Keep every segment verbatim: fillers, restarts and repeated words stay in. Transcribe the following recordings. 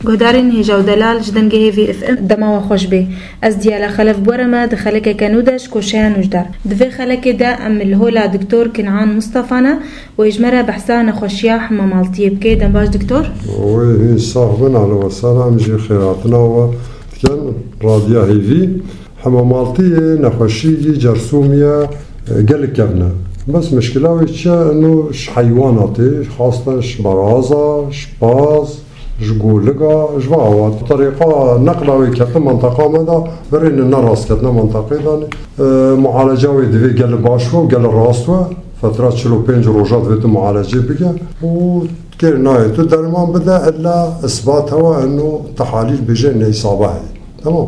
Guhdarên hêja û delal ji dengê Hêvî F M, dema we xweş bê. Ez Diyala Xelef Buerem e, di xelekeke nû de ji koşeya nûjdeh. Di vê xelekê de em li hola Doktor Kin'an Mustafa ne û ê ji me re behsa nexweşiya hemamaltiyê bike. Dem baş Doktor. Wê hîn sax bin, ehlen we sehlen, em jî xêrhatina we dikin Radya Hêvî. Hemamaltiyê nexweşiyekî cersûmî ye, e, gelek kevn e. Bes mişkila wê çi ye? Ino ji heywana tê, xastan ji beraza, ji paz, ji goliga, ji va awa. Terîqa neqla wê kete menteqa me de, berê ne rast ketine menteqê de ne. E, mualeca wê divê gel baş we û gel rast we. Fetra çil û pênc roja divê tu mualecê bike û kêr nayê tu derman bide, illa isbat hewa eno tehalîl bêje ne îsaba heye. Tamam.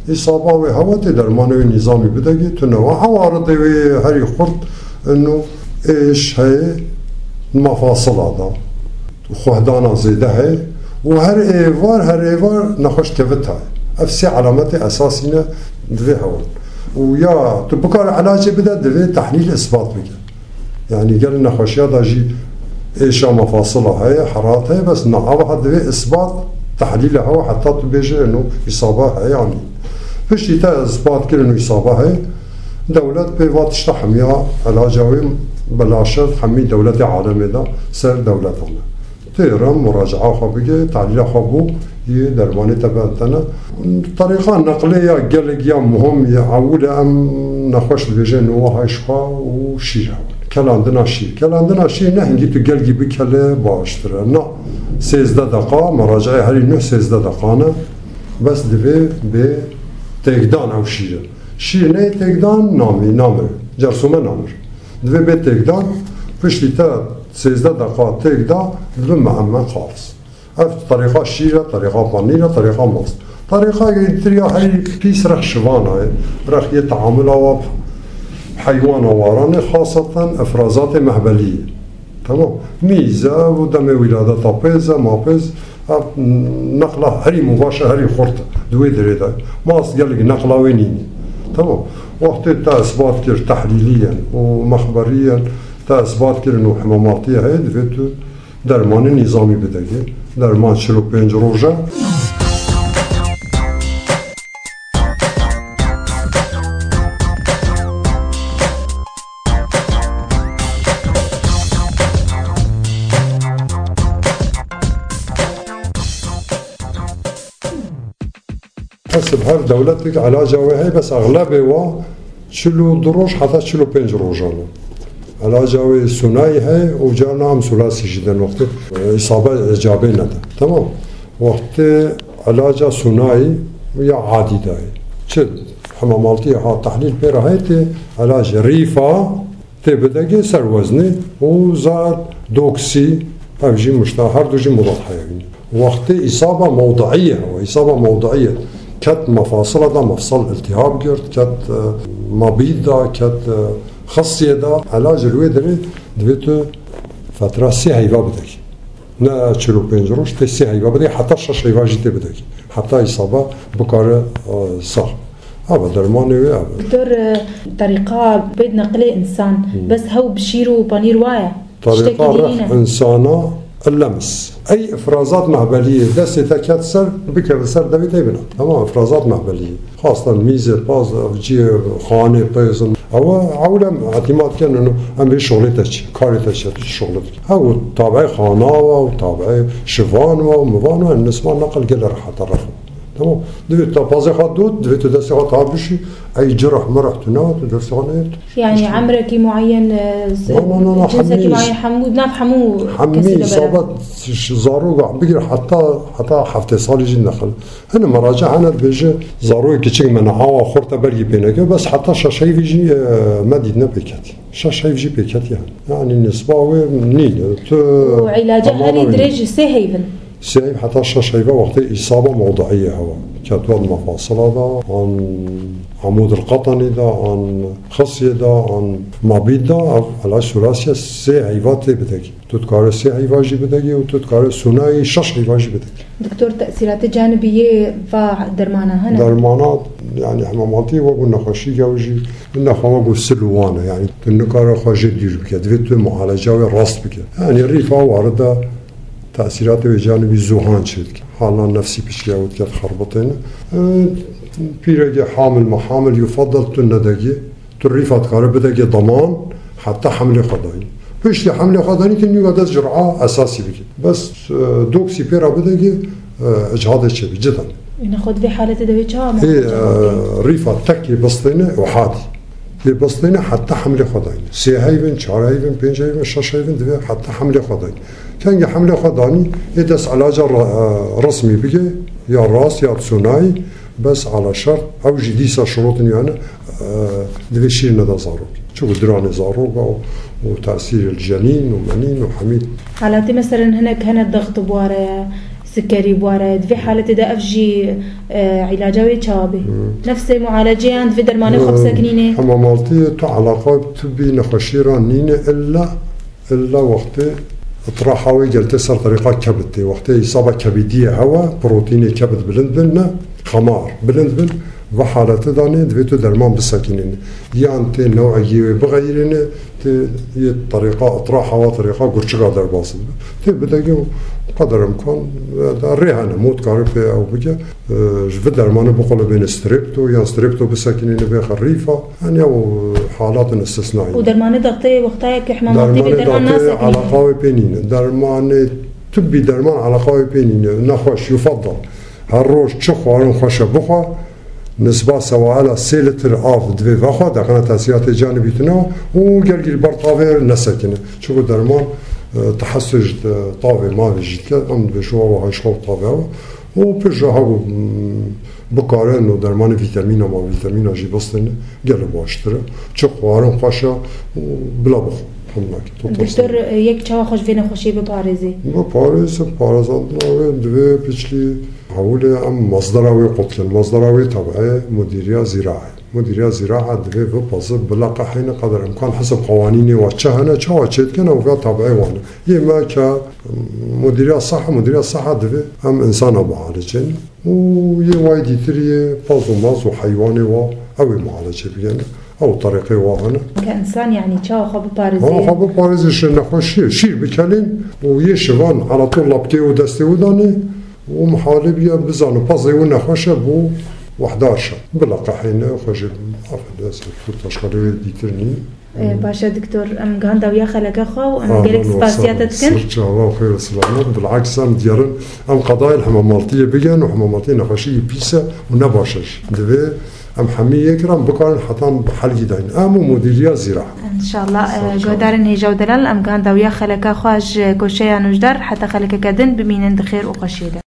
Îsaba wê hewa tê dermanê wê nîzamî bidegê, tu newa. Hewa ridê wê herî xurt eno êş heye, mafasila da. Xwehdana zêde heye û her êvar, her êvar nexweş kevit heye. Ev sê elametê esasî ne divê hewa. Û ya tu bikare elacê bide, divê tehlîl isbat bike. Yanî gel nexweşiya da jî êşa mefasila heye, herat heye, bes na ava ha divê isbat, tehlîle hewa heta tu bêje eno îsaba heye yanî. Piştî te isbat kirin û îsaba heye, dewlet pê va tişta hemiya elaca wê belaş e, hemî dewletê alemê de ser dewletan e. Tê re muracaa xwe bike, tehlîla xwe bû, yê dermanê te ben te ne. Terîqa neqlê ya gelek ya muhim ya ewil e, em nexweş dibêjin, û hay ji xwe û şîr e. Kelandina şîr. Kelandina şîr ne hingî tu gelgî bikele baştir e. Na sêzdeh deqa, meracaê herî nuh sêzdeh deqa ne. Bes divê bê têkdan ew şîr e. Şîr neyê têkdan, namî, namir. Cersûme namir. Divê bê têkdan, piştî te sêzdeh deqa têk da, dibe mihemen xalis. Ev terîqa şîr e, terîqa panîr e, terîqa mast. Terîqa tiriya herî pîs rex şivana ye. Rex yê teamula wa heywana waran e, xaseten ifrazatê mehbelî ye. Tamam. Mîz e û demê wîladeta pêz e, ma pêz. Ev neqla herî mubaş e, herî xurt e. Di wê derê de. Mast gelek neqla wê nîne. Tamam. Wextê te isbat kir tehlîlî yen û mexberî yen, te isbat kirin û hemamaltiyê heye, divê tu dermanê nîzamî bidegê. Derman çil û pênc roj e. Hesib her dewletek elaca wê heye, bes exlebê wa çil û du roj heta çil û pênc rojan e. Elaca wê sunayî heye û carna em sulasî jî den wextê, e, îsabe ecabê nede. Tamam. Wextê elaca sunayî ya adî dayê. Çi hemamaltiyê ha tehlîl pê re heye tê elacê rîfa tê bidegê ser weznê û zad doksî, ev jî muşta, her du jî mudat heyevîn. Wextê îsaba mewdiî ye, ew îsaba mewdiî ye. Ket mefasila da mefsal iltihab girt, ket, e, mabîd da, ket, e, xisiyê da. Elac li wê derê divê tu fetra sê heyva bidekî. Ne çil û pênc roj, tê sê heyva bidekî, heta şeş heyva jî tê bidekî. Heta îsaba bikare, e, sax. Ava dermanê wê ev e. Doktor, e, terîqa bê neqlê însan, Hmm. bes hew bi şîr û panîr waye? Terîqa Tiştekî dî rex ne? Însana illemis. Ey ifrazat mehbeliyê destê te ket ser, bikeve ser devê te bina. Tamam, ifrazat mehbeliyê. Xastan mîzê, paz, ciyê, xanê, pêzin. Ewa ewlem îtîmat ken û em bê şoxlê te çi, karê te çi, tu çi şoxlê dikî. Ew tabiê xana wa û tabiê şivan wa û mivan wa, nisma neqil gele rehat e, rex. Tamam. Divê tu pazê xwe dot, divê tu destê xwe ta bişî, ey cirah mirah tu ne, tu destê xwe neyê. Yani emrekî muayyen, e, z-, No, no, no, no, cinseki hemî, muayyen hemû, nav hemû hemî kesî de îsaba beraber. Ş-, zarok bigir heta, heta heftê salî jî nexil. Hene meraca hene dibêje, zarokê kiçik me ne awa xurt e belkî pê neke, bes heta şeş heyvî jî, e, me dîtine pê ketî. Şeş heyv jî pê ketiye. Yani nisba wê nîne. Tu Û îlaca tamam herî wê. Dirêj sê heyv in. Sê heyv heta şeş heyva wextê îsaba mewdiî ye hewa. Ketwa di mefasila da, an amûd il qetenî da, an xisiyê da, an mabîd da, ev elac surasiye sê heyva tê bidekî. Tu dikare sê heyva jî bidekî û tu dikare sunayî şeş heyva jî bidekî. Doktor, tesîratê canibî yê va dermana hene? Dermana, yani hemamaltî wek nexweşî gewjî, nexwe wek sil û wan e. Yani tu nikare xwe jê dûr bike. Divê tu mualeca wê rast bike. Yani rîfa warida tesîratê wê canibî zûhan çêdike. Hala nefsî pişkiya wê diket xerbitêne. E, pîregê hamil me hamil yufadal tu nedegê. Tu rîfa dikare bidegê daman heta hemlê xwe dayî. Piştî hemlê xwe danî tu nîva dest cura esasî bikî. Bes, e, doksî pê re bidegê, e, icihadê çêbî, cidan. Yine xwe di vê haletê de wê çawa Ê, mualace e, bike? Rîfa tekê bistêne û hadî. Yê bistêne heta hemlê xwe dayî. Sê heyvin, çar heyvin, pênc heyvin, şeş heyvin divê heta hemlê xwe dayî. Kengê hemlê xwe danî, ê dest elaca re-, e, resmî bike, ya rast ya tsunayî, bes ala şert, ew jî dîsa şirotin yani, e, divê şîr neda zarok. Çiku diranê zarok û, û tesîrê li cenîn û menîn û hemî. Halatê meselen hinek hene dext bware, sikerî bware, di vê haletê de ev jî, e, îlaca wê çawa bê? Hı. Nefsê mualaceyan divê dermanê xwe Hı. bisekinînê. Hema maltiyê tu alaqa bi tibî nexweşî re nîne illa, illa wextê itraha wê gel tê ser terîqa kebid tê. Wextê hesaba kebidiyê hewa, protînê kebid bilind bin ne, xemar bilind bin, ve halete danê divê tu derman bisekînîne. Yan tê newegî wê bixeyirîne, tê yê terîqa itraha wa terîqa gurçika derbas dibe. Tê bidegê û qeder imkan, e, da rê hene, mot kare pê ew bike. E, ji vî dermanê biqulibêne strepto, yan strepto bisekînîne bê xerîfa. Yani ew halatin istisnayî. Û dermanê dextê wextayê ku hema maltî bê Dermanê derman dextê nasekînîne. Alaqa wê pê nîne. Dermanê tibbî derman alaqa wê pê nîne. Nexweş, yufadal. Her roj çi xwarin xweş e bixwe, nisba sewaela sê litir av divê vexwe, deqena tesîratê canê bîtine û gelgî li ber tavê nesekine. Çiku derman, e, tehesû ji tavê mavê jî dike, em dibêjin wa hişxwe tavê ew. Û pir ji hebû, mm, bikarin û dermanê vîtemîna ma vîtemîna jî bistêne, gelek baştir e. Çi xwarin xweş e û bila bixwe. Hemlak, Doktor, e, yek çawa xwe ji vê nexweşiyê biparêzê? Biparêzin, parêzandina wê divê piçlî hewlê em mazdera wê qut kin. Mazdera wê tabiê mudîriya zîraê. Mudîriya zîraa divê vipeze, bila qehîne qeder imkan hesab qewanînê wa çi hene, çawa çêdikin ew vê tabiê wan e. Yê me ke mudîriya seha, mudîriya seha divê em insana bialicên. Û yê wayî dîtir yê paz û maz û heywanê wa ew ê mualece bikin. Ew terîqê wa hene. Ke insan, yanî, çawa xwe biparêzê? Xwe biparêzê ji nexweşiyê. Şîr bikelên û yê şivan ala tol lapkê û destê û danê û mihalê biya bizane pazê û nexweş e bo wehda şe. Bila qehîne xwe jê afet ez tu taşxelê wê dîtir nî. E, baş e, Doktor, em gihanda wiya xeleke xwe û em gelek spasiya te dikin. Sir çava û xêr û selamet. Bilaks em diyarin em qadayê li hemamaltiyê bigen û hemamaltiyê nexweşiyê pîs e û ne baş e jî. Divê em hemî yek re em bikarin heta em bi helgî dayîn. Em û mudîriya zîra. Înşallah, e, guhdarên hêja û delal, em gihanda wiya xeleke xwe ji goşeya nûjdar heta xelekeke din bimînin di xêr û xweşiyê de.